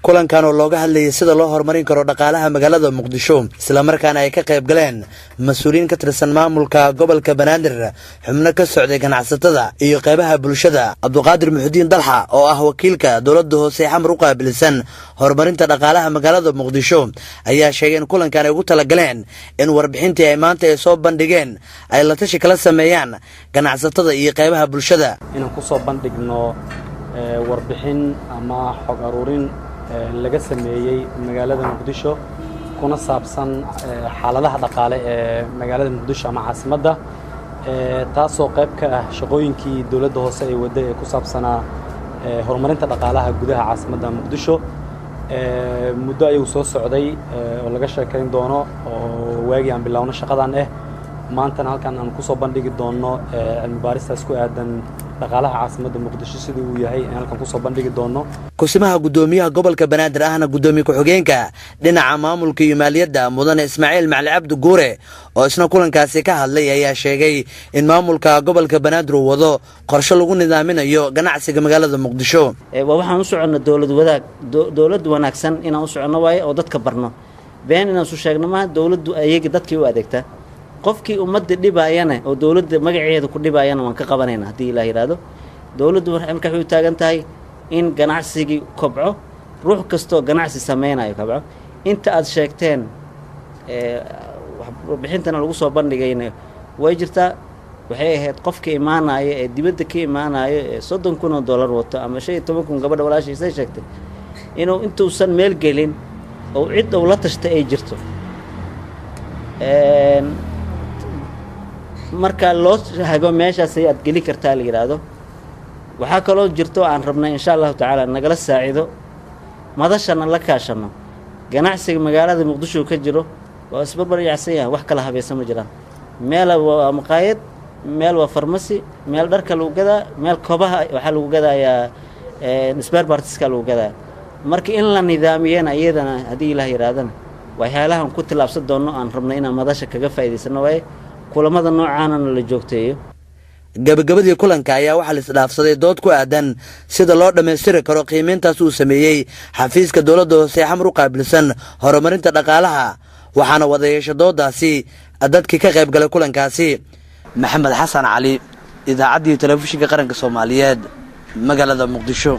Kulankan oo looga hadlayay sida loo horumarin karo dhaqaalaha magaalada Muqdisho, islamarkaana ay ka qayb galeen mas-uuliyiin ka tirsan maamulka gobolka Banaadir, xubno ka socday ganacsatada iyo qeybaha bulshada. Cabduqaadir Muxudiin Dalxa, oo ah wakiilka dowladda hoose Xamar u qaabilsan horumarinta dhaqaalaha magaalada Muqdisho, ayaa sheegay in kulankan ay ugu talagaleen in warbixintii ay maanta ay soo bandhigeen ay la tashi kala sameeyaan ganacsatada iyo qeybaha bulshada. Inaan ku soo bandhigno warbixin ama xog aruurin laga sameeyey magaalada Muqdisho, kuna saabsan xaaladaha dhaqaale ee magaalada Muqdisho ama caasimadda, taasoo qayb ka ah shaqooyinkii dowladda hoose ay wadday ee ku saabsanaa horumarinta dhaqaalaha gudaha caasimadda Muqdisho. Muddo ayuu soo socday oo laga sheekayn doono oo waagii aan bilowno shaqadan maantana halkan aan kusoo bandhigi doonno cilmi baaristaas ku aadan dhaqaalaha caasimadda Muqdisho sidii uu yahay aan halkan kusoo bandhigi doonno. Kusimaha guddoomiyaha gobolka Banaadir, ahna guddoomiye ku-xigeenka dhinaca maamulka iyo maaliyadda, Mudane Ismaaciil Macali Cabdi Guure, oo isna kulankaasi ka hadlay, ayaa sheegay in maamulka gobolka Banaadir uu wado qorshe lagu nidaaminayo ganacsiga magaalada Muqdisho. Waa waxaan u soconna dowlad wadaag, dowlad wanaagsan inaan u soconno waaye oo dadka barno. Been inaan isu sheegno maaha. Dowladdu ayaga dadkii u adeegtaa. Qofkii ummadda dhibaayana oo dowladda magaceeda ku dhibaayana waan ka qabanayna haddii Ilaah yidhaahdo. Dowladdu marka waxay u taagan tahay in ganacsigii kobco, ruux kastoo ganacsi sameynayo kobco. Inta aad sheegteen, warbixintana lagu soo bandhigayna way jirtaa. Waxay ahayd qofka imaanaya ee dibadda ka imaanayo ee $30,000 wato ama 15,000, gabadha walaashiisay sheegtay, inuu intuusan meel gelin oo cid uu la tashtay ay jirto, marka loo hago meeshaasay aad geli kartaa la yidhaahdo. Waxaa kaloo jirto aan rabnay, insha Allahu tacaala, nagala saacido, madashana la kaashano. Ganacsiga magaalada Muqdisho ka jiro waa isbarbar yaacsan yahay, wax kala habaysan ma jiraan. Meel waa maqaayad, meel waa farmasi, meel dharka lagu gadaa, meel kobaha waxaa lagu gadayaa, spare partska lagu gadaa. Marka in la nidaamiyana iyadana, haddii Ilaah yidhaahdana, waxyaalahan ku tillaabsan doonno aan rabnay inaan madasha kaga faa'idaysano waaye, kulamada noocaanana la joogteeyo. Gabagabadii kulanka ayaa waxaa la isdhaafsaday dood ku aadan sida loo dhammaystiri karo qiimeyntaas uu sameeyey xafiiska dowladda hoose Xamar u qaabilsan horumarinta dhaqaalaha, waxaana wadayeesha doodaasi dadkii ka qayb galay kulankaasi. Maxamed Xasan Cali, Idaacaddii Telefishinka Qaranka Soomaaliyeed, magaalada Muqdisho.